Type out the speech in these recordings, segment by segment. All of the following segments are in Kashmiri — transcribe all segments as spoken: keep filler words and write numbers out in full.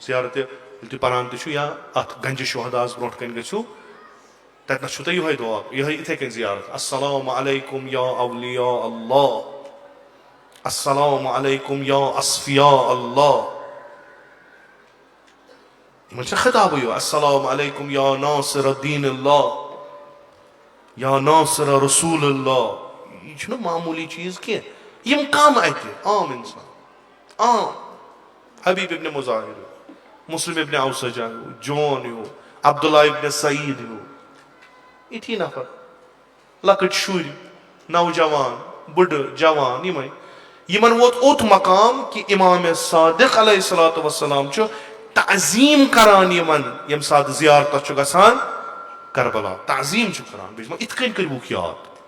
زیارت ییٚلہِ تُہۍ پران تہِ چھِو یا اتھ گنجہِ شہداہس برونٛٹھ کنہِ گٔژھِو، تتہِ نس چھُو تۄہہِ یِہوٚے دعا، یِہوٚے یِتھے کٔنۍ زیارت، السلام علیکم یا اولیاء اللہ، السلام علیکم یا اصفیاء اللہ۔ یِمن چھِ خطابٕے یوت، السلام علیکم یا ناصر الدین اللہ، یا ناصر رسول اللہ۔ یہِ چھُنہٕ معموٗلی چیٖز کینٛہہ۔ یِم کم اتہِ؟ عام انسان، عام۔ حبیب ابن مظاہر ہیوٗ، مسلم ابن اوسجہ ہیوٗ، جون ہیوٗ، عبداللہ ابن سعید ہیوٗ، یِتھی نفر۔ لۄکٕٹۍ شُرۍ، نوجوان، بٕڈٕ، جوان، یِمے۔ یِمن ووت اوٚت مقام کہِ امام صادق علیہ الصلوۃ والسلام چھُ تعظیم کران یِمن، ییٚمہِ ساتہٕ زیارتس چھُ گژھان کربلا، تعظیم چھُ کران۔ بیٚیہِ چھُ دَپان، "یِتھ کٔنۍ کٔرِوُکھ یاد۔"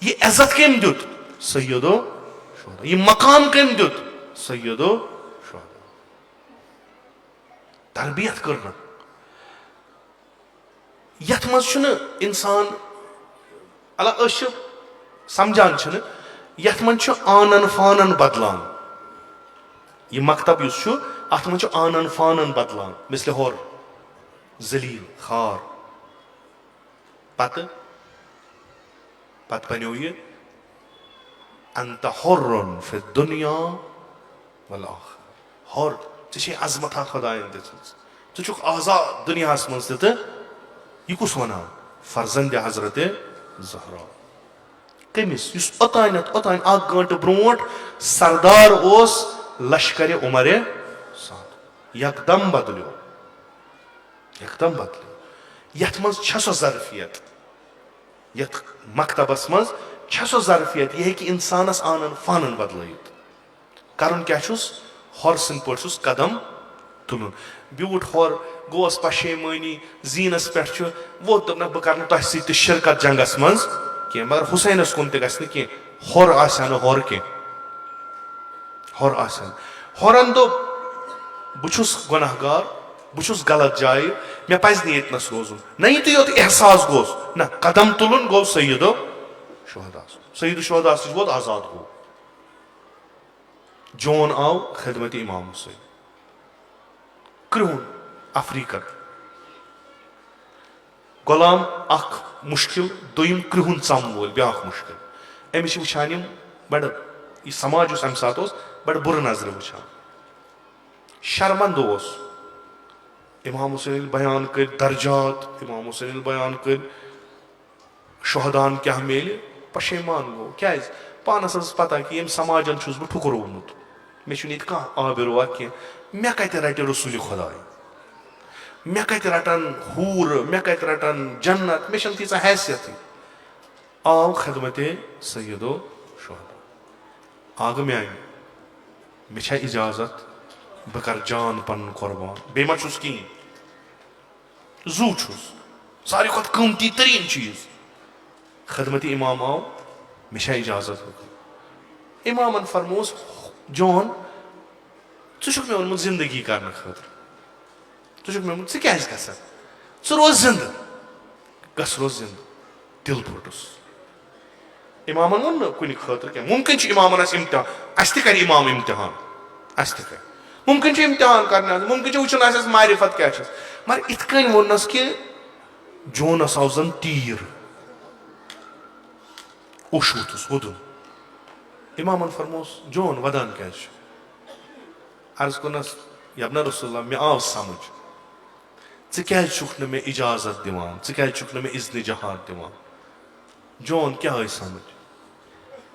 یہِ عزت کٔمۍ دیُت؟ سیدو شہدا۔ یہِ مقام کٔمۍ دیُت؟ سیدو شہدا۔ تربیت کٔرنہٕ۔ یتھ منٛز چھُنہٕ انسان، اللہ، أسۍ چھِ سمجھان چھِنہٕ، یتھ منٛز چھُ آنن فانن بدلان۔ یہِ مکتب یُس چھُ، اتھ منٛز چھُ آنن فانن بدلان، مثلِ ہور، ذلیل، خار۔ پتہٕ، پتہٕ بنیو یہِ، انت حر فی الدنیا والآخرہ۔ حر، ژےٚ چھے عظمتھا خدایَن دِژمٕژ۔ ژٕ چھُکھ آزاد دُنیاہَس منٛز تہِ تہٕ یہِ کُس وَنان؟ فرزند حضرت زہرا۔ کٔمِس؟ یُس اوٚتانٮ۪تھ، اوٚتانۍ اَکھ گٲنٛٹہٕ برونٛٹھ سردار اوس لشکرِ عمرِ سعد۔ یکدم بدلیو۔ یکدم بدلیو۔ یَتھ منٛز چھےٚ سۄ ظرفیت، یَتھ مکتبس منٛز چھےٚ سۄ ظرفیت، یہِ ہیٚکہِ اِنسانس آنن فانن بدلٲیِتھ۔ کرُن کیٛاہ چھُس؟ حر سٕنٛدۍ پٲٹھۍ چھُس قدم تُلُن۔ بیوٗٹھ حر، گوس پشیمٲنی، زیٖنس پٮ۪ٹھ چھُ، ووٚتھ، دوٚپنکھ، "بہٕ کرٕ نہٕ تۄہہِ سۭتۍ تہِ شرکت جنگس منٛز کینٛہہ"، مگر حسینس کُن تہِ گژھِ نہٕ کینٛہہ۔ حر آسہِ ہا نہٕ حر کینٛہہ۔ حر آسن۔ حرن دوٚپ، "بہٕ چھُس گۄناہ گار، بہٕ چھُس غلط جایہِ، مےٚ پزِ نہٕ ییٚتہِ نس روزُن۔" نہ، یِتُے یوت احساس گوس، نہ، قدم تُلُن گوٚو سیدو شہدا۔ سیدو شہدا نِش ووت، آزاد گوٚو۔ جون آو خدمت امام حسین۔ کرٛہُن افریقن۔ غلام اکھ مشکل، دوٚیِم کرٛہُن ژم وول بیٛاکھ مشکل۔ أمِس چھِ وٕچھان یِم بڑٕ، یہِ سماج یُس اَمہِ ساتہٕ اوس، بڑٕ بُرٕ نظرِ وٕچھان۔ شرمندٕ اوس۔ امام حسین ییٚلہِ بیان کٔرۍ درجات، امام حسین ییٚلہِ بیان کٔرۍ شہداہن کیٛاہ میلہِ، پشیمان گوٚو۔ کیٛازِ؟ پانس ٲس پتہ کہِ ییٚمہِ سماجن چھُس بہٕ ٹھُکرومُت، مےٚ چھُنہٕ ییٚتہِ کانٛہہ آبروا کینٛہہ۔ مےٚ کتہِ رٹہِ رسول خداے؟ مےٚ کتہِ رٹن حوٗر؟ مےٚ کتہِ رٹن جنت؟ مےٚ چھنہٕ تیٖژاہ حیثیتٕے۔ آو خدمت سیدو شہدا۔ آ گوٚو میانہِ، مےٚ چھا اجازت؟ بہٕ کرٕ جان پنُن قربان، بیٚیہِ ما چھُس کِہیٖنۍ؟ زُو چھُس، ساروی کھۄتہٕ قۭمتی تریٖن چیٖز۔ خدمت امام آو، مےٚ چھا اجازت؟ بہٕ کرٕ۔ امامن فرمووُس، "جون، ژٕ چھُکھ مےٚ ووٚنمُت زندگی کرنہٕ خٲطرٕ، ژٕ چھُکھ مےٚ ووٚنمُت، ژٕ کیٛازِ گژھکھ؟ ژٕ روز زندٕ، گژھ روز زندٕ۔" دِل پھُٹُس۔ امامن ووٚن نہٕ کُنہِ خٲطرٕ کینٛہہ۔ مُمکِن چھُ امامن آسہِ امتحان، اسہِ تہِ کرِ امام امتحان، اسہِ تہِ کرِ۔ مُمکِن چھُ امتحان کرنہِ آسہِ، مُمکِن چھُ وٕچھُن آسہِ اسہِ معرفت کیٛاہ چھس۔ مگر اِتھ کٔنۍ ووٚننس کہِ جونس آو زن تیٖر۔ اوٚش ووٚتھُس، ووٚدُن۔ امامن فرمووُس، "جون، ودان کیٛازِ چھُ؟" عرض کوٚرنس، "یبنہ رسول اللہ، مےٚ آو سمجھ۔ ژٕ کیٛازِ چھُکھ نہٕ مےٚ اجازت دِوان؟ ژٕ کیٛازِ چھُکھ نہٕ مےٚ اذنِ جہاد دِوان؟" جون، کیٛاہ آے سمجھ؟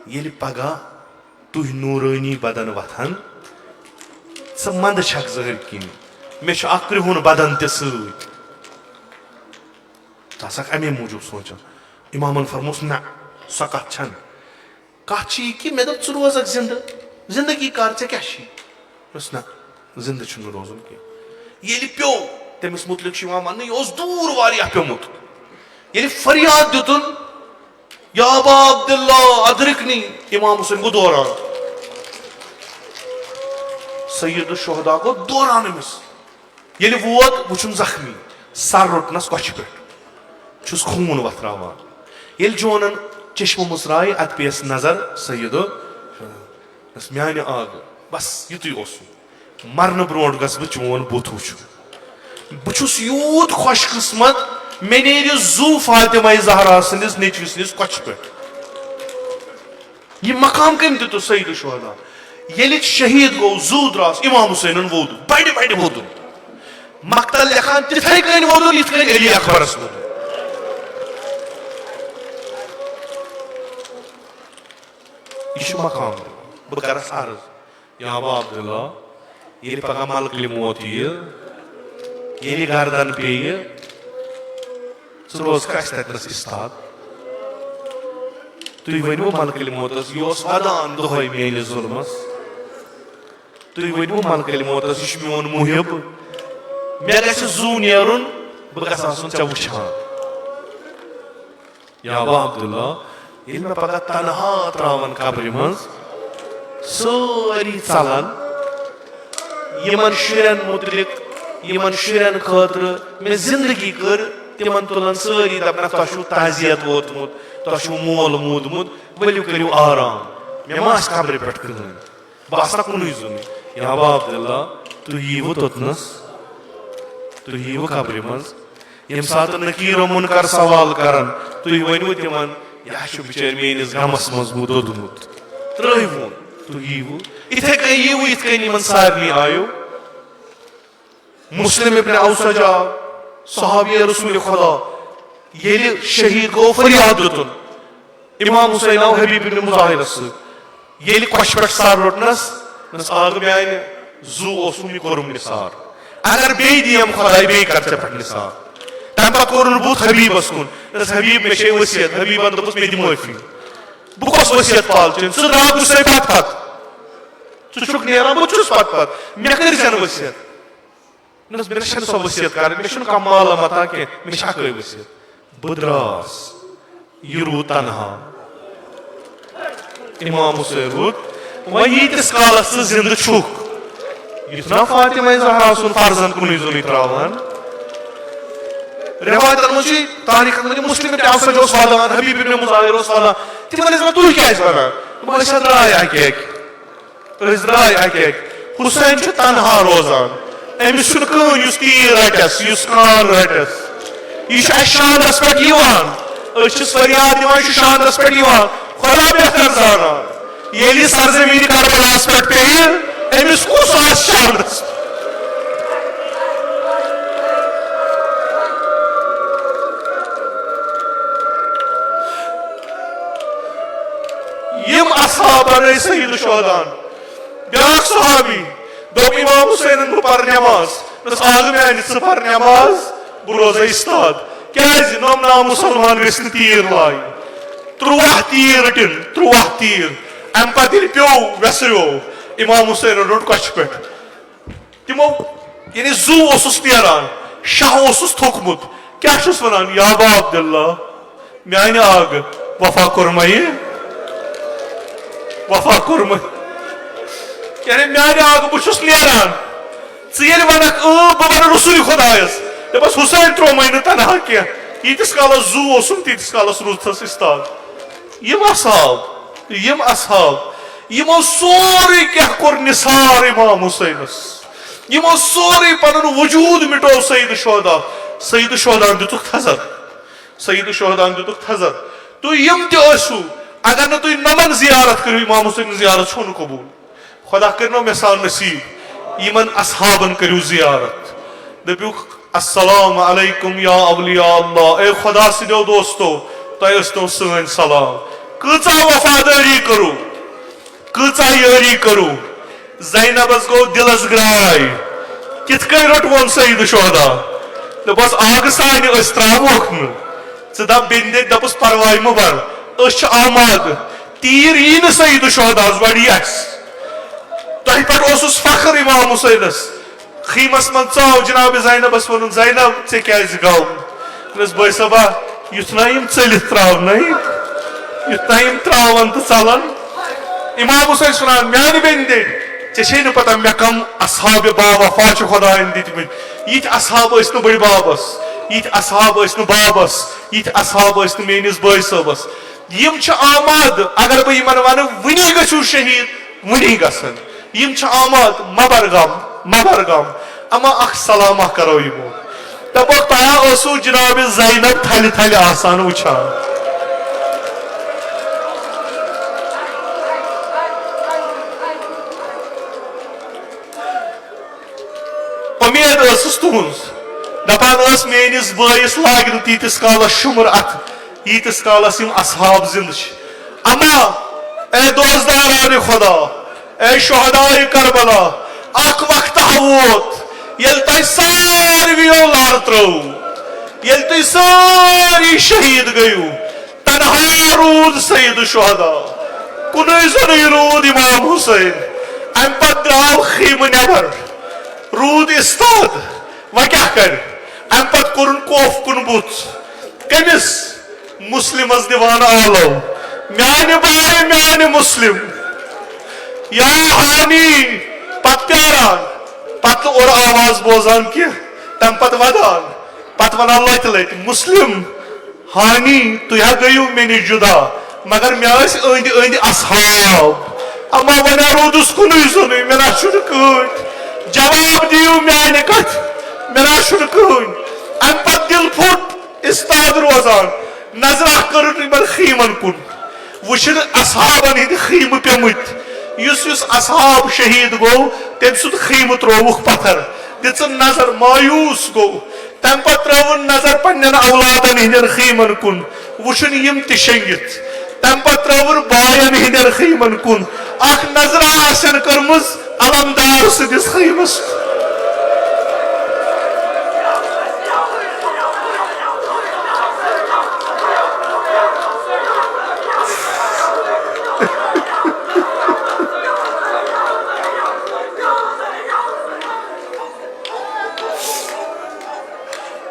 ییٚلہِ پگاہ تُہۍ نوٗرٲنی بدن وۄتھن، ژٕ منٛدٕ چھکھ زہٕرۍ کِنۍ، مےٚ چھُ اکھ کرٛہُن بدن تہِ سۭتۍ۔ ژٕ آسکھ امے موٗجوٗب سونٛچان۔ امامن فرمووُس، نہ، سۄ کتھ چھنہٕ۔ کتھ چھِ یہِ کہِ مےٚ دوٚپ، ژٕ روزکھ زندٕ، زندگی کر، ژےٚ کیٛاہ چھُے؟ دوٚپُس، نہ، زندٕ چھُنہٕ روزُن کینٛہہ۔ ییٚلہِ پیوٚو، تٔمِس مُتعلق چھُ یِوان وننہٕ، یہِ اوس دوٗر واریاہ پیوٚمُت۔ ییٚلہِ فریاد دیُتُن، "یا ابا عبداللہ، ادرکنی"، امام حسین گوٚو دوران۔ سید الشہداء گوٚو دوران أمِس۔ ییٚلہِ ووت، وُچھُن زخمی، سر روٚٹنس کۄچھِ پٮ۪ٹھ، چھُس خوٗن وۄتھراوان۔ ییٚلہِ جونن چشمہٕ مُژرایہِ، اتہِ پیٚیس نظر سید الشہداء۔ بس میانہِ آگہٕ، بس یِتُے اوسُم۔ مرنہٕ برونٛٹھ گژھٕ بہٕ چون بُتھ وٕچھُن۔ بہٕ چھُس یوٗت خۄش قٕسمت، مےٚ نیرِ زُو فاطمہ زہرا سٕنٛدِس نیٚچوِ سٕنٛدِس کۄچھِ پٮ۪ٹھ۔ یہِ مقام کٔمۍ دیُتُس؟ سید الشہدا۔ ییٚلہِ شہیٖد گوٚو، زُو درٛاس، امام حسینن وودُن، بڑِ بڑِ وودُن۔ مقتل لیکھان تِتھے کٔنۍ وودُن، یِتھ کٔنۍ علی اکبرس وودُن۔ یہِ چھُ مقام۔ بہٕ کرس عرض۔ یا ابا عبداللہ، ییٚلہِ پگاہ ملکٕلۍ موت یِیہِ، ییٚلہِ گردن پیٚیہِ، ژٕ روزکھا اَسہِ تَتنَس اِستاد؟ تُہۍ ؤنِو ملکٕلۍ موتَس، یہِ اوس ودان دۄہَے میٲنِس ظُلمَس۔ تُہۍ ؤنِو ملکٕلۍ موتَس، یہِ چھُ میون محب۔ مےٚ گژھِ زُو نیرُن، بہٕ گژھٕ آسُن ژےٚ وٕچھان۔ یا ابا عبداللہ، ییٚلہِ مےٚ پگاہ تنہا ترٛاوَن قبرِ منٛز، سٲری ژلن، یِمن شُرٮ۪ن مُتعلق، یِمن شُرٮ۪ن خٲطرٕ مےٚ زندگی کٔر، تِمن تُلن سٲری، دپن، "تۄہہِ چھُو تعزیت ووتمُت، تۄہہِ چھُو مول موٗدمُت، ؤلِو کٔرِو آرام، مےٚ ما آسہِ قبرِ پٮ۪ٹھ کٕہٕنۍ؟" بہٕ آسہٕ نا کُنُے زوٚنُے۔ یا ابا عبداللہ، تُہۍ ییٖوٕ توٚتنَس، تُہۍ ییٖوٕ قبرِ منٛز۔ ییٚمہِ ساتہٕ نکیر و منکر سوال کرن، تُہۍ ؤنِو تِمن، "یہِ ہا چھُ بِچٲرۍ میٲنِس غمس منٛز مُدوٚدمُت۔" ترٛٲوِوُن، تُہۍ ییٖوٕ۔ یِتھے کٔنۍ ییٖوٕ، یِتھ کٔنۍ یِمن سارنٕے آیو۔ مسلم ابن اوسج آو، صحابی رسول خدا، ییٚلہِ شہیٖد گوٚو، فریاد دیُتُن۔ امام حسین آو حبیب ابن مظاہرس سۭتۍ۔ ییٚلہِ کۄچھِ پٮ۪ٹھ سر روٚٹنس، دوٚپنس، "آ، میانہِ زُو اوسُم یہِ کوٚرُم نثار۔ اگر بیٚیہِ دِیم خداے، بیٚیہِ کر ژےٚ پٮ۪ٹھ نثار۔" تمہِ پتہٕ کوٚرُن بُتھ حبیبس کُن۔ دوٚپنس، "حبیب، مےٚ چھے ؤصیت۔" حبیبن دوٚپُس، "مےٚ دِ معٲفی۔ بہٕ کۄس ؤصیت پالہٕ چٲنۍ؟ ژٕ درٛاکھ، بہٕ چھُسے پتہٕ پتہٕ۔ ژٕ چھُکھ نیران، بہٕ تہِ چھُس پتہٕ پتہٕ۔ مےٚ کٔرۍ زٮ۪ن ؤصیت۔" نہ حظ، مےٚ چھَنہٕ سۄ ؤصیت کَرٕنۍ، مےٚ چھُنہٕ کانٛہہ مال متا کینٛہہ، مےٚ چھِ اَکٕے ؤصیت، بہٕ درٛاس، یہِ روٗد تنہا۔ امام حسین روٗد۔ وۄنۍ ییٖتِس کالَس ژٕ زِندٕ چھُکھ، یُتھ نا فاطمہ زہرا سُنٛد فرزند کُنُے زوٚنُے ترٛاوان۔ رٮ۪وایتَن منٛز چھُ، تاریٖخَن منٛز چھُ، مسلم ابن اوسج اوس وَدان، حبیب ابن مظاہر اوس وَدان، تِمَن ٲسۍ وَنان، "تُہۍ کیٛازِ وَدان؟" دوٚپُن، "أسۍ ہا درٛاے اَکہِ اَکہِ۔" أسۍ درٛاے اَکہِ اَکہِ۔ حسین چھُ تنہا روزان۔ أمِس چھُنہٕ کٕہٕنۍ یُس تیٖر رَٹٮ۪س، یُس کان رَٹٮ۪س۔ یہِ چھُ اَسہِ شاندَس پٮ۪ٹھ یِوان۔ أسۍ چھِس فریاد دِوان، یہِ چھُ شاندَس پٮ۪ٹھ یِوان۔ خۄدا بہتر زانان۔ ییٚلہِ یہِ سرزمین کربلاہَس پٮ۪ٹھ پیٚیہِ، أمِس کُس آسہِ شاندَس؟ یِم اصحاب بنے سید الشہداہن۔ بیاکھ صحابی دوٚپ، "امام حسینن بہٕ پرٕ نٮ۪ماز۔" دوٚپُس، "آ میانہِ، ژٕ پر نٮ۪ماز، بہٕ روزے استاد۔" کیازِ؟ نوٚم نامُسلمان گژھِ نہٕ تیٖر لایِنۍ۔ ترٛواہ تیٖر رٔٹِن، ترٛواہ تیٖر۔ امہِ پتہٕ ییٚلہِ پیوٚو، ویسریو، امام حسینن روٚٹ کۄچھِ پٮ۪ٹھ۔ تِمو، یعنی زُو اوسُس نیران، شاہ اوسُس تھوٚکمُت۔ کیٛاہ چھُس وَنان؟ یا ابا عبداللہ، میانہِ آگہٕ وفا کوٚرمَے، وفا کوٚرمَے۔ یعنی میانہِ آگہٕ بہٕ چھُس نیران۔ ژٕ ییٚلہِ وَنکھ، اۭں، بہٕ وَنہٕ رسول خۄدایَس۔ دَپَس، حسین ترٛوومَے نہٕ تنہا کینٛہہ۔ ییٖتِس کالَس زُو اوسُم، تیٖتِس کالَس روٗدتھَس استاد۔ یِم اصحاب، یِم اصحاب، یِمو سورُے کینٛہہ کوٚر نثار امام حسینس۔ یِمو سورُے پنُن وجود مٹوو سید الشہدا۔ سید الشہداہن دِتُکھ تھزر۔ سید الشہداہن دِتُکھ تھزر۔ تُہۍ یِم تہِ ٲسِو، اگر نہٕ تُہۍ نمن زیارت کٔرِو، امام حسین زیارت چھو نہٕ قبول۔ خدا کٔرِنو مےٚ سان نصیب۔ یِمن اصحابن کٔرِو زیارت۔ دٔپِو، "السلام علیکم یا اولیاء اللہ، اے خدا سٕنٛدیو دوستو، تۄہہِ ٲسۍتو سٲنۍ سلام۔" کۭژاہ وفادٲری کٔرٕو، کۭژاہ یٲری کٔرٕو۔ زینبس گوٚو دِلس گراے، کِتھ کٔنۍ روٚٹوُن سید الشہدا؟ دوٚپُس، "آگہٕ سانہِ أسۍ ترٛاووکھ نہٕ۔" ژٕ دپ بیٚنہِ دٔدۍ، دپُس، "پرواے مہٕ بر، أسۍ چھِ آمادٕ۔ تیٖر یی نہٕ سید الشہداہس، گۄڈٕ یی اَسہِ۔ تۄہہِ پٮ۪ٹھ اوسُس فخر امام حسینس۔" خیمس منٛز ژاو جناب زینبس ووٚنُن، "زینب، ژےٚ کیازِ گوٚو؟" دوٚپنس، "بٲے صٲبا، یُتھ نہ یِم ژٔلِتھ ترٛاونَے، یُتھ نہ یِم ترٛاوَن تہٕ ژَلَن۔" امام حسین چھُ وَنان، "میانہِ بیٚنہِ دٔدۍ، ژےٚ چھے نہٕ پتہ مےٚ کم اصحاب با وفا چھِ خۄدایَن دِتمٕتۍ۔ یِتھۍ اصحاب ٲسۍ نہٕ بٔڈۍ ببس، یِتھۍ اصحاب ٲسۍ نہٕ بابس، یِتھۍ اصحاب ٲسۍ نہٕ میٲنِس بٲے صٲبس۔ یِم چھِ آماد، اگر بہٕ یِمن وَنہٕ، وٕنی گٔژھِو شہیٖد، وٕنی گژھن۔ یِم چھِ آماد، مہ بر غم۔" مبرگام، اما اکھ سلامہ کرو یِمو۔ دپوکھ، تۄہہِ ٲسوٕ جناب زینب تھلہِ تھلہِ آسان وٕچھان۔ اُمید ٲسٕس تُہٕنٛز۔ دپان ٲس، میٲنِس بٲیِس لاگہِ نہٕ تیٖتِس کالس شُمر اتھ، ییٖتِس کالس یِم اصحاب زِندٕ چھِ۔ اما، اے دوستدارانِ خدا، اے شہدائے کربلا، اکھ وقتہ ووت، ییٚلہِ تۄہہِ ساروِیو لر ترٲو، ییٚلہِ تُہۍ سٲری شہیٖد گٔیِو، تنہا روٗد سید الشہدا، کُنُے زوٚنُے روٗد امام حسین۔ امہِ پتہٕ درٛاو خیمہٕ نٮ۪بر، روٗد استاد، وۄنۍ کیٛاہ کرِ؟ امہِ پتہٕ کوٚرُن کوف کُن بُتھ۔ کٔمِس؟ مسلمس دِوان آلو، میانہِ بایہِ، میانہِ مسلم، یا ہانی۔ پتہٕ پیاران، پتہٕ نہٕ اورٕ آواز بوزان کینٛہہ، تمہِ پتہٕ ودان، پتہٕ ونان لتہِ لتہِ، مسلم، ہانی، تُہۍ ہا گٔیِو مےٚ نِش جُدا، مگر مےٚ ٲسۍ أنٛدۍ أنٛدۍ اصحاب۔ اما وۄنۍ ہا روٗدُس کُنُے زوٚنُے، مےٚ نہ چھُنہٕ کٕہٕنۍ۔ جواب دِیِو میانہِ کتھِ، مےٚ نہ چھُنہٕ کٕہٕنۍ۔ امہِ پتہٕ دِل پھوٚٹ، استاد روزان، نظرہ کٔرٕن یِمن خیمن کُن، وٕچھِن اصحابن ہٕنٛدۍ خیمہٕ پیمٕتۍ۔ یُس یُس اصحاب شہید گوٚو، تٔمۍ سُنٛد خیمہٕ ترووُکھ پتھر۔ دِژٕن نظر، مایوس گوٚو۔ تمہِ پتہٕ ترٲوٕن نظر پننٮ۪ن اولادن ہٕنٛدٮ۪ن خیمن کُن، وٕچھُن یِم تہِ شٔنگِتھ۔ تمہِ پتہٕ ترٲوٕن باین ہٕنٛدٮ۪ن خیمن کُن۔ اکھ نظرا آسن کٔرمٕژ علمدار سٕنٛدِس خیمس۔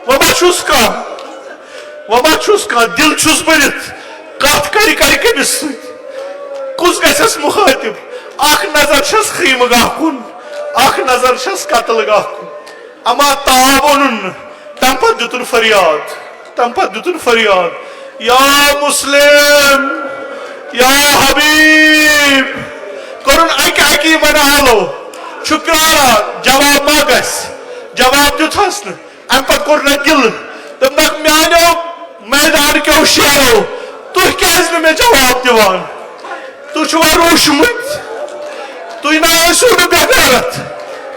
وۄنۍ ما چھُس کانٛہہ، وۄنۍ ما چھُس کانٛہہ، دِل چھُس بٔرِتھ، کتھ کرِ کرِ کٔمِس سۭتۍ؟ کُس گژھٮ۪س مُخٲطِب؟ اکھ نظر چھس خیمہٕ گاہ کُن، اکھ نظر چھس قتل گاہ کُن۔ اما تاب اوٚنُن نہٕ، تمہِ پتہٕ دِتُن فریاد، تمہِ پتہٕ دِتُن فریاد، یا مسلم، یا حبیب۔ کوٚرُن اکہِ اکہِ یِمن آلو، چھُ پیاران، جواب ما گژھِ؟ جواب دیُتہس نہٕ۔ امہِ پتہٕ کوٚر نہٕ گِلہٕ۔ دوٚپنکھ، میانیو میدان کیو شیرو، تُہۍ کیازِ نہٕ مےٚ جواب دِوان؟ تُہۍ چھِوا روٗشمٕتۍ؟ تُہۍ نہ ٲسِو نہٕ بے غیرت۔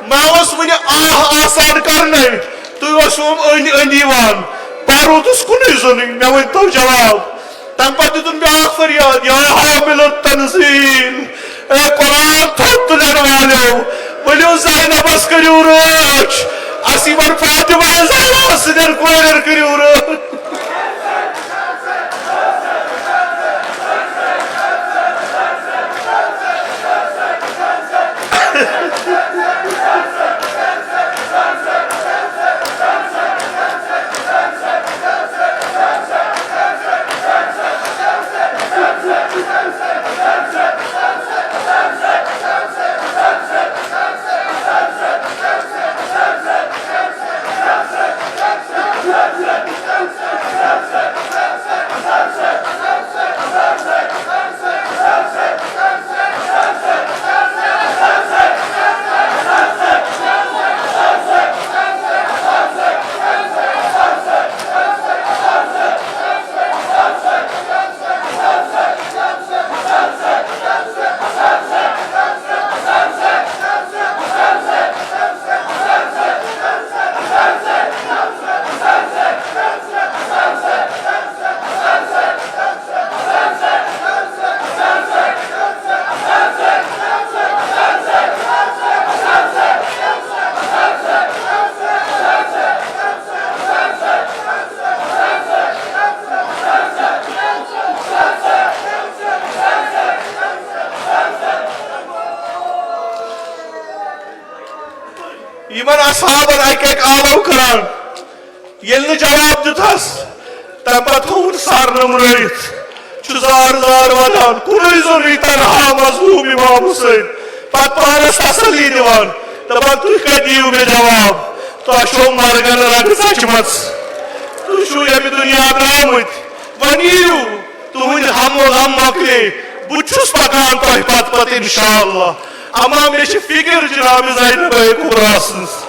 مےٚ اوس وُنہِ آہ آسان کرنے، تُہۍ اوسوُم أنٛدۍ أنٛدۍ یِوان۔ بہٕ روٗدُس کُنُے زوٚنٕے، مےٚ ؤنۍ تو جواب۔ تمہِ پتہٕ دیُتُن بیٛاکھ فریاد، یا حامل التنزیل، اے قرآن تھوٚد تُلن والیو، ؤلِو زینبس کٔرِو رٲچھ، اسہِ یِمن فاطمہ زہرا سٕنٛدٮ۪ن کورٮ۪ن کٔرِو رٲچھ۔ یِمن اصحابن اکہِ اکہِ آلو کران، ییٚلہِ نہٕ جواب دیُتہس، تمہِ پتہٕ تھووُن سر نمرٲیِتھ۔ چھُ زار زار ودان، کُنُے زوٚنُے تنہا مظلوم امام حسین۔ پتہٕ پانس تسلی دِوان، دپان، تُہۍ کتہِ دِیِو مےٚ جواب؟ تۄہہِ چھو مرگن رگہٕ ژچمژ، تُہۍ چھِو ییٚمہِ دُنیا درامٕتۍ، وۄنۍ یِیِو، تُہٕنٛدۍ ہم و غم مۄکلے، بہٕ تہِ چھُس پکان تۄہہِ پتہٕ پتہٕ انشاءاللہ۔ اما مےٚ چھِ فکر جناب زینب کبریٰ سٕنٛز،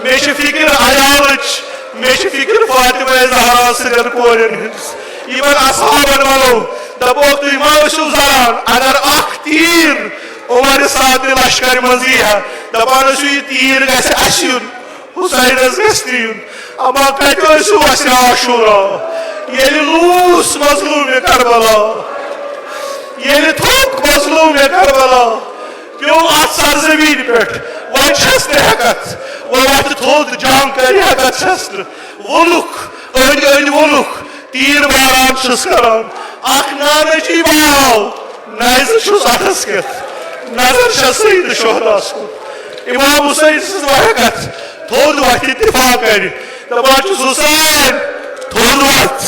مےٚ چھِ فکر عیالٕچ، مےٚ چھِ فکر فاطمہ زہرا سٕنٛدٮ۪ن کورٮ۪ن ہٕنٛز، یِمن اصحابن ونو، دپوکھ تُہۍ ما ٲسِو زنان، اگر اکھ تیٖر عمر سعد لشکرِ منٛز یی ہا، دپان ٲسِو یہِ تیٖر گژھِ اسہِ یُن، حسینس گژھِ نہٕ یُن۔ اما کتہِ ٲسِو اسہِ عاشورا، ییٚلہِ لوٗس مظلوم کربلا، ییٚلہِ تھوٚک مظلوم کربلا، پیوٚو اتھ سرزمین پٮ۪ٹھ۔ وۄنۍ چھس نہٕ ہٮ۪کتھ، وۄنۍ وتھِ تھوٚد جنگ کرِ ہٮ۪کتھ چھس نہٕ۔ وولُکھ، أنۍ أنۍ وولُکھ، تیٖر باران چھِس کران۔ اکھ نانہٕ جی باو، نیزٕ چھُس اتھس کٮ۪تھ، نظر چھس سید شہداس کُن۔ امام حسین سٕنٛز وحکت، تھوٚد وتھِ دفاع کرِ۔ دپان چھُس، حسین، تھوٚد وتھ۔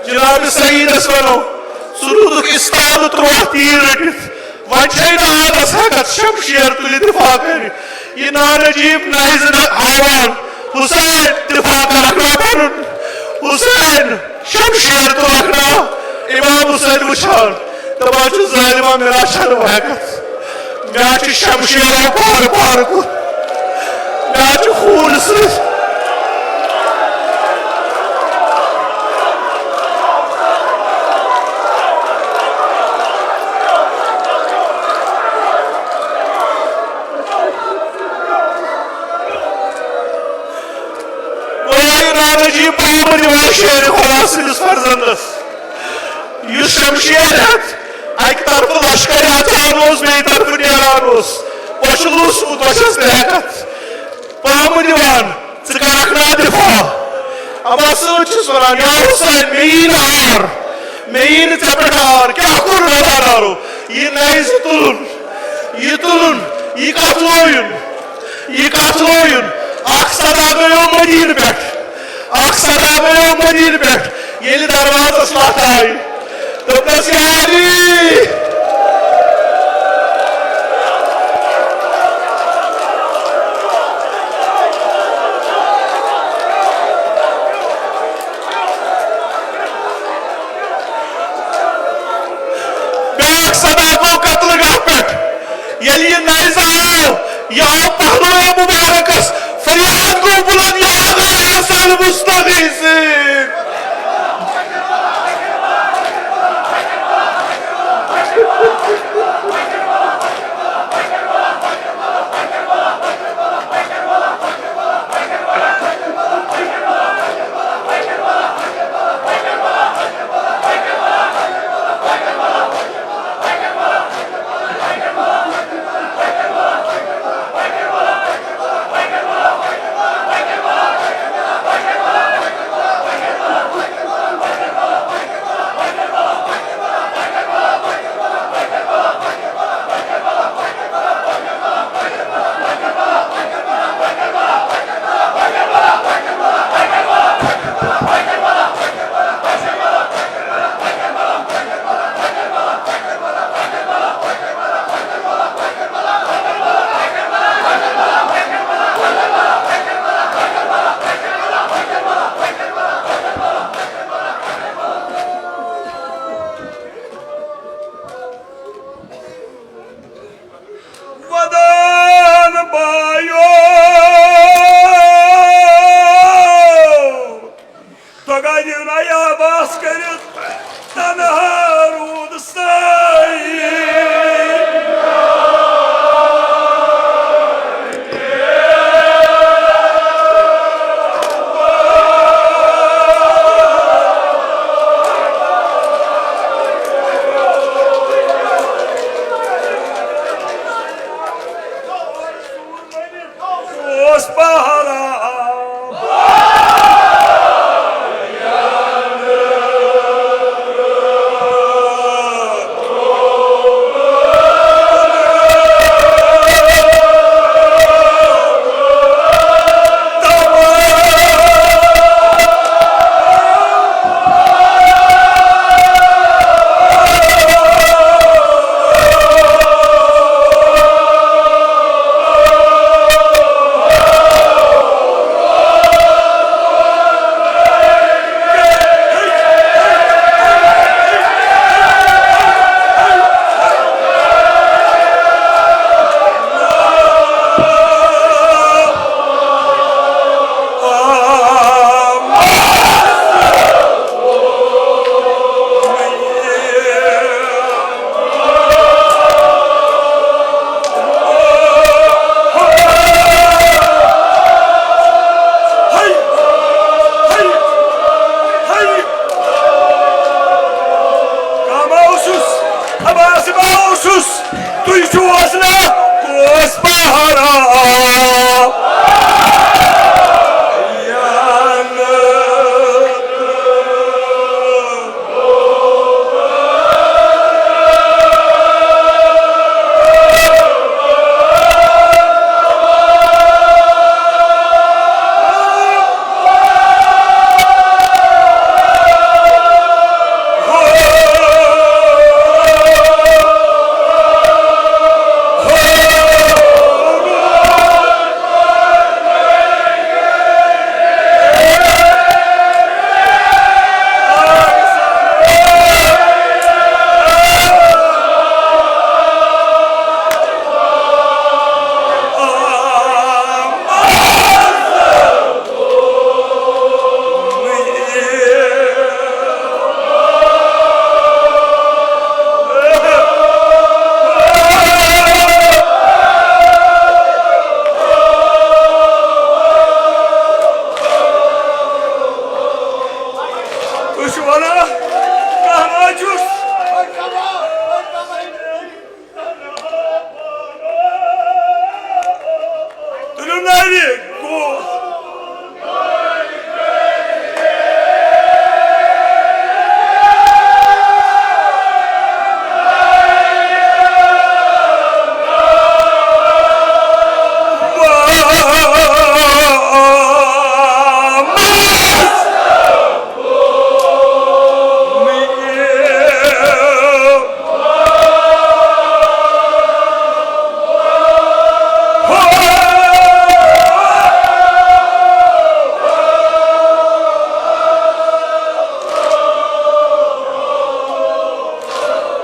جناب سیدس ونو، ژٕ روٗدُکھ استاد ترٛووُکھ تیٖر رٔٹِتھ، وۄنۍ چھے نہٕ آبس ہٮ۪کتھ شمشیر تُلِتھ دفاع کٔرِتھ۔ یہِ نانہٕ جی نیزٕ نہ ہاوان، حسین دفاع کرکھ نا پنُن، حسین شمشیر تُلکھ نا۔ امام حسین وٕچھان، دپان چھُ، ظالما، مےٚ نہ چھنہٕ ہٮ۪کتھ۔ مےٚ چھُ شمشیرو پارٕ پارٕ کوٚر۔ مےٚ چھُ خوٗن سۭتۍ۔ گویا یہِ نانہٕ جی پامہٕ دِوان شیرِ خدا سٕنٛدِس فرزندس۔ یُس شمشیر ہٮ۪تھ اکہِ طرفہٕ لشکر اژان اوس، بیٚیہِ طرفہٕ نیران اوس، بۄچھِ لوٗسمُت، بۄچھس ترٛےٚ ہٮ۪کتھ پامہٕ دِوان، ژٕ کرکھ نا دفاع؟ اما سۭتۍ چھُس ونان، یا حسین، مےٚ یی نہٕ عار، مےٚ یی نہٕ ژےٚ پٮ۪ٹھ عار، کیٛاہ کوٚر نارارو؟ یہِ نیزٕ تُلُن، یہِ تُلُن، یہِ کتھ لویُن؟ یہِ کتھ لویُن؟ اکھ صدا گٔیو مدینہٕ پٮ۪ٹھ، اکھ صدا گٔیو مدینہٕ پٮ۪ٹھ، ییٚلہِ دروازس لتھ آیہِ، دوٚپنس، یا علی! بیٛاکھ صدا گوٚو قتل گاہ پٮ۪ٹھ۔ ییٚلہِ یہِ نیزٕ آو، یہِ آو پہلوے مبارکس، فریاد گوٚو بلند، یا غیاث المستغیثین۔ ودان بایو، تۄہہِ گٔیِو نا یہِ عباس کٔرِتھ تنہا روٗد سٲیِل۔ اوس پہرا۔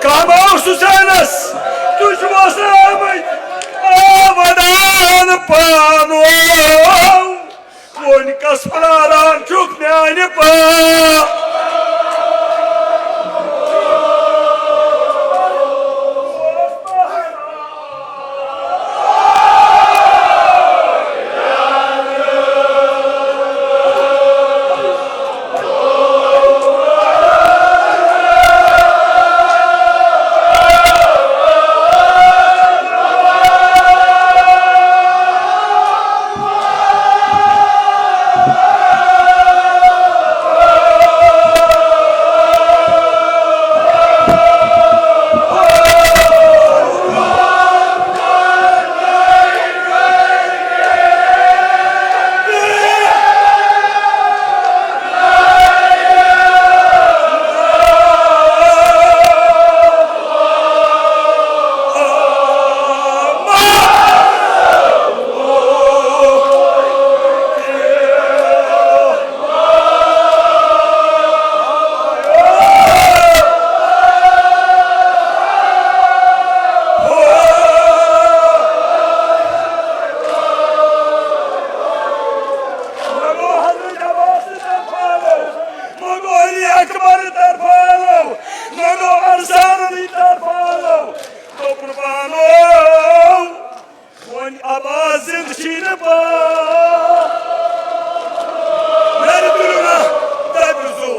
کعبہ اوس حسینس، تُہۍ چھِو وۄسناومٕتۍ آبادان پانو۔ وۄنۍ کس پراران چھُکھ میانہِ پا؟ نہ گوٚو حضرت عباس طرفہٕ آلو، نہ گوٚو علی اکبر طرفہٕ آلو، نہ گوٚو انصارن طرفہٕ آلو۔ دوٚپُن پانو، وۄنۍ عباس زِندٕ چھی نہٕ پا-، مےٚ تُلِو نہ دَپہِ زُو۔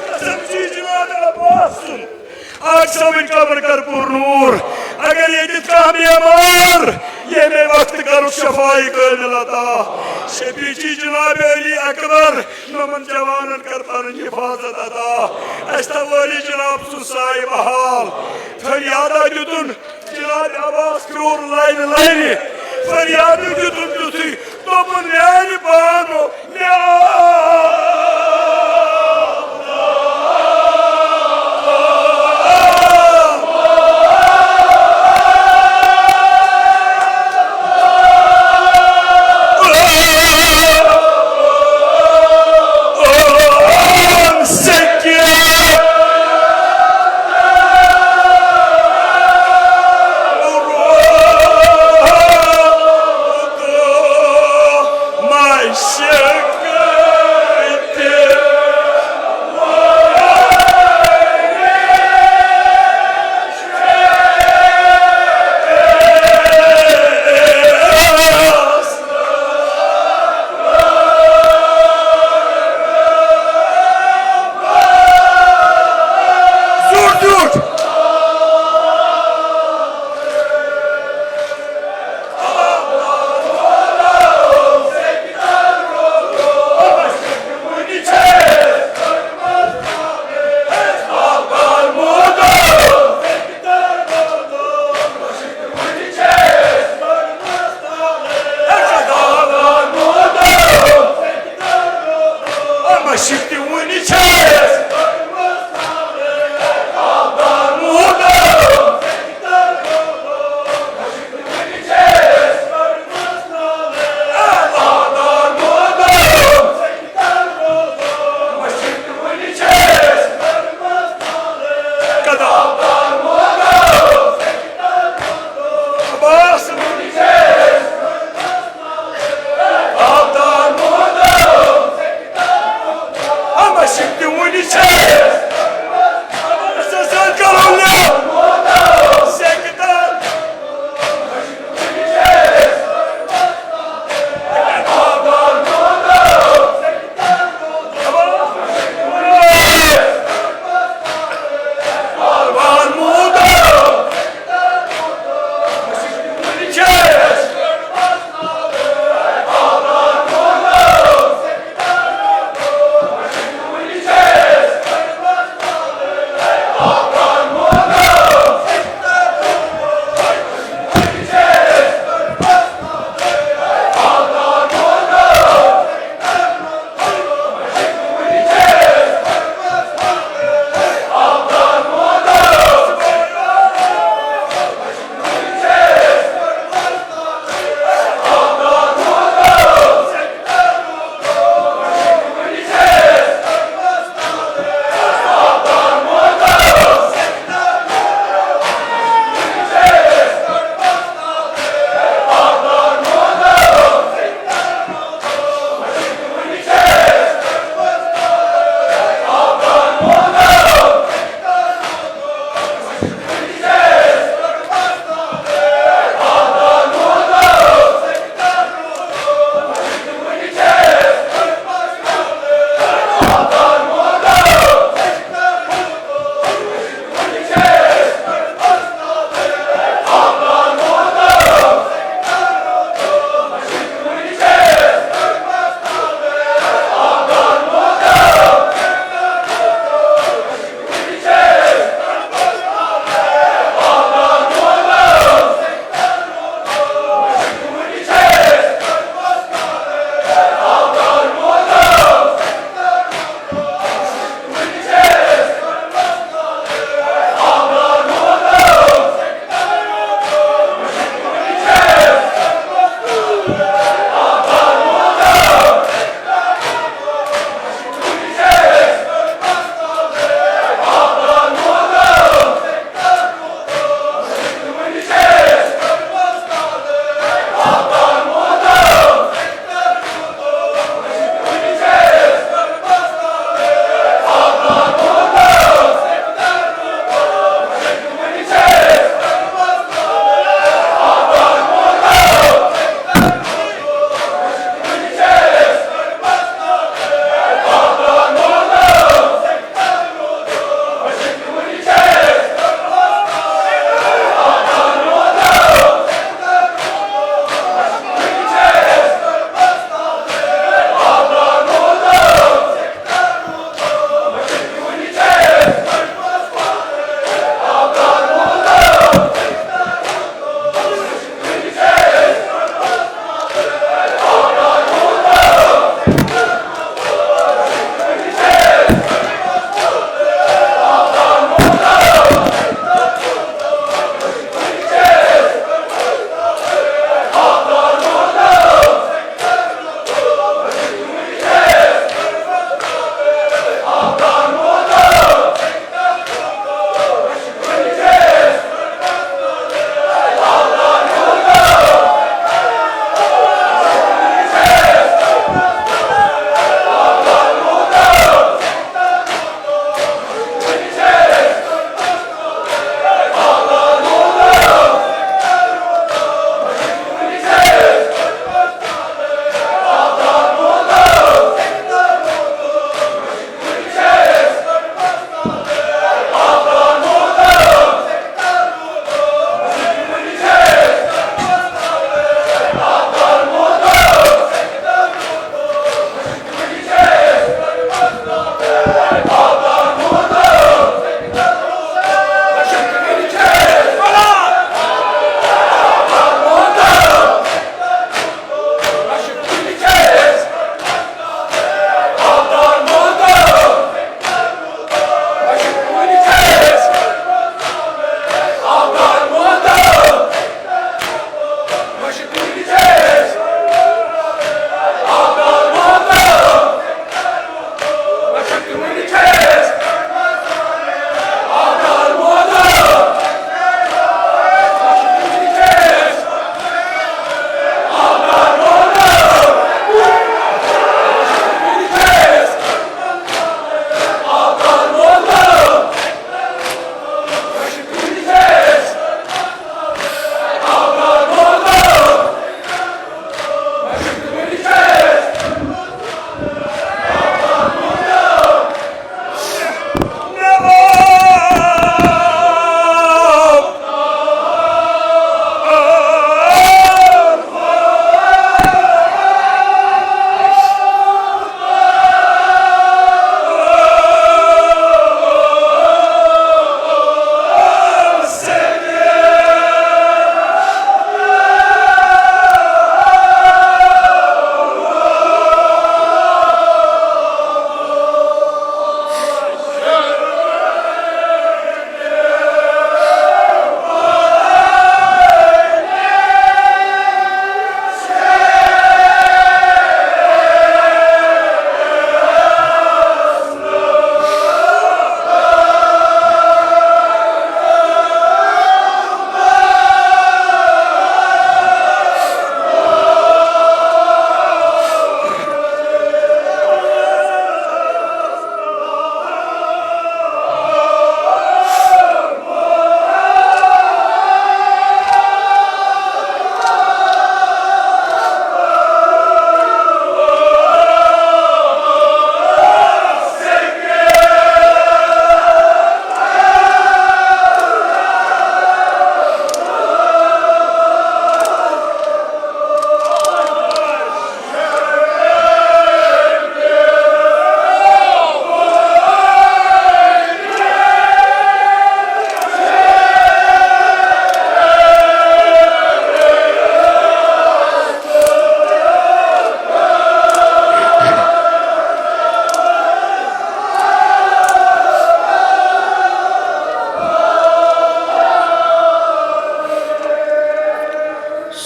قسم چھی جناب عباس سُنٛد۔ اکھ سا وۄنۍ قبر کر پر نور۔ اگر ییٚتہِ کانٛہہ بیمار ییٚمے وقتہٕ کرُکھ شفایہِ کٲمل عطا۔ شفیع چھی جناب علی اکبر، یِمن جوانن کر پنٕنۍ حفاظت عطا۔ اَسہِ تھاو علی جناب سُنٛد سایہِ بحال۔ فریادہ دیُتُن جناب عباس پھیوٗر لینہِ لینہِ۔ فریادہ دیُتُن تیُتھُے، دوٚپُن میانہِ پانو، میانہِ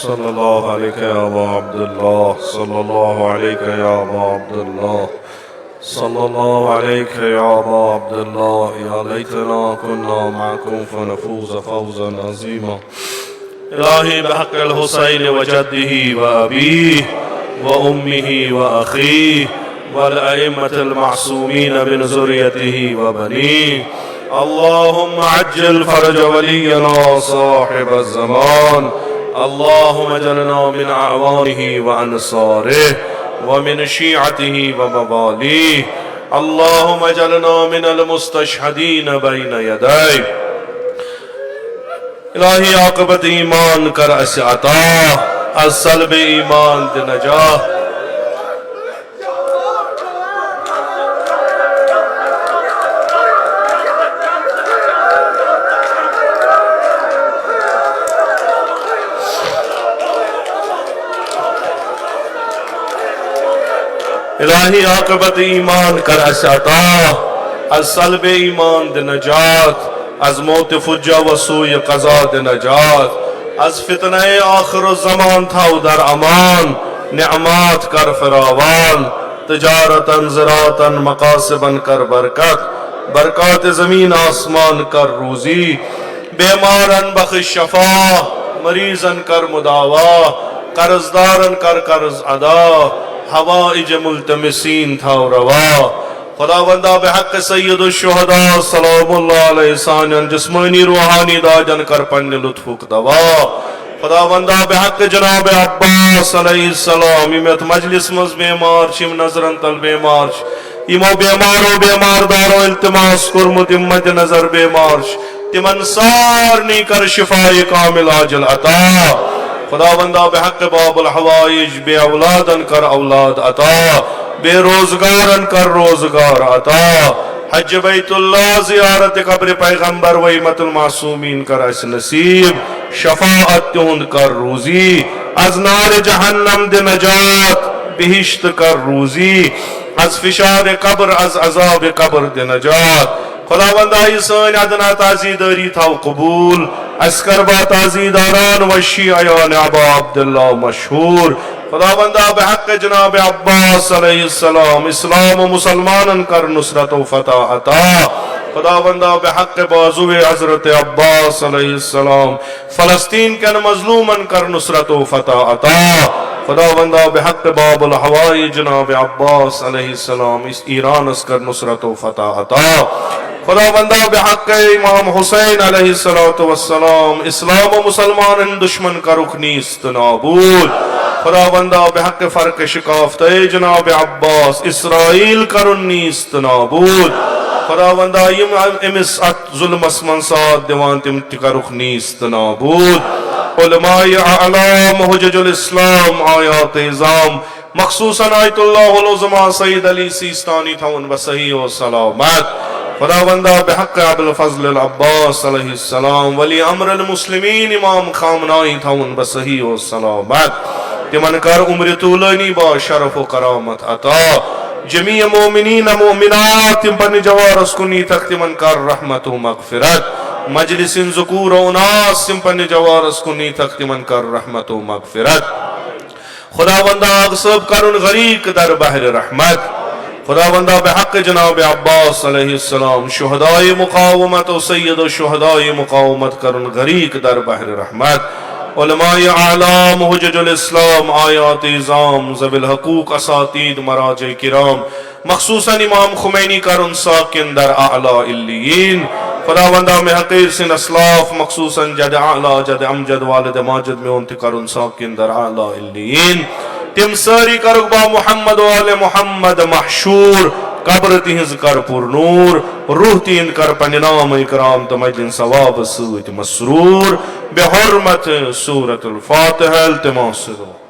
صلى الله عليك يا أبا عبد الله، صلى الله عليك يا أبا عبد الله، صلى الله عليك يا أبا عبد الله. يا ليتنا كنا معكم فنفوز فوزا عظيما. إلهي بحق الحسين وجده وأبيه وأمه وأخيه والأئمة المعصومين من ذريته وبنيه. اللهم عجل فرج ولينا صاحب الزمان. اللهم اجعلنا من أعوانه وأنصاره ومن شيعته ومواليه. اللهم اجعلنا من المستشهدين بين يديه. الہی عاقبت ایمان کر اسہِ عطا، از سلب ایمان دِ نجات۔ الہی عاقبت ایمان کر اسہِ عطا، از سلب ایمان دِ نجات، از موت فجا و سوء قضا دِ نجات، از فتنہ آخر الزمان تھاو در امان، نعمات کر فراوان، تجارتاً زراعتاً مکاسباً کر برکت، برکات زمین آسمان کر روزی، بیمارن بخش شفا، مریضن کر مداوا، قرض دارن کر قرض ادا، حوائج ملتمسین تھاو روا۔ خداوندا، بحق سید الشہداء سلام اللہ علیہ سانین جسمانی روحانی دادن کر پننہِ لطفک دوا۔ خداوندا، بحق جناب عباس علیہ السلام، یِم یتھ مجلس منٛز بیمار چھِ، یِم نظرن تل بیمار چھِ، یِمو بیمارو بیمار دارو التماس کوٚرمُت، یِم مد نظر بیمار چھِ، تِمن سارنٕے کر شفاء کامل عاجل عطا۔ خداوندا، بحق باب الحوائج، بے اولادن کر اولاد عطا، بے روزگارن کر روزگار عطا۔ حج بیت اللہ، زیارت قبر پیغمبر و ائمة المعصومین کر اسہِ نصیب، شفاعت تہند کر روزی، از نار جہنم دِ نجات، بہشت کر روزی، از فشار قبر، از عذاب قبر دِ نجات۔ خداوندا، یہِ سٲنۍ ادنا تعزیداری تھاو قبول، اسہِ کر با تعزیداران و شیعیان ابا عبداللہ مشہور۔ خداوندا، بحق جناب عباس علیہ السلام، اسلام و مسلمانن کر نصرت و فتح عطا۔ خداوندا، بحق بازو حضرت عباس علیہ السلام، فلسطین کن مظلومن کر نصرت و فتح عطا۔ خداوندا، بحق باب الحوائج جناب عباس علیہ السلام، اس ایرانس کر نصرت و فتح عطا۔ خداوندا، بحق امام حسین علیہ الصلوۃ والسلام، اسلام و مسلمانن دشمن کرُکھ نیست نابود۔ خداوندا، بحق فرق شکافت جناب عباس، اسرائیل کرُن نیست نابود۔ خداوندا، یِم أمِس اتھ ظلمس منٛز ساتھ دِوان، تِم تہِ کرُکھ نیست نابود۔ علماء اعلام، حجج الاسلام، آیات عظام، مخصوصاً آیت اللہ العظمیٰ سید علی سیستانی تھاوُن بہ صحیح و سلامت۔ خداوندا، بحق ابوالفضل العباس علیہ السلام، ولی امر المسلمین امام خامنائی تھاوُن بہ صحیح و سلامت۔ تِمن کر عمر طولانی با شرف و کرامت عطا۔ جمیع مومنین مومنات، تِم پننہِ جوارس کُن نیتکھ، تِمن کر رحمت و مغفرت۔ مجلس ذکور و اناس، تِم پننہِ جوارس کُن نیتکھ، تِمن کر رحمت و مغفرت۔ خداوندا، آغا صٲب کرُن غریق در بحر رحمت۔ خداوندا، بحق جناب عباس علیہ السلام، شہدائے مقاومت و سید الشہدائے مقاومت کرُن غریق در بحر رحمت۔ علماء اعلام، حجج الاسلام، آیات عظام، ذوی الحقوق، اساتید، مراجع کرام، مخصوصاً امام خمینی کرُن ساکن در اعلی علیین۔ خداوندا، مےٚ حقیر سٕنٛدۍ اسلاف، مخصوصاً جد اعلی، جد امجد، والد ماجد، میون تہِ کرُن ساکن در اعلی علیین۔ تِم سٲری کرُکھ با محمد و آل محمد محشور، قبر تِہنٛز کر پر نور، روح تِہنٛد کر پننہِ نام اکرام تہٕ مجلہِ ثواب سۭتۍ مسرور۔ بحرمت سورة الفاتحہ، التماس دعا۔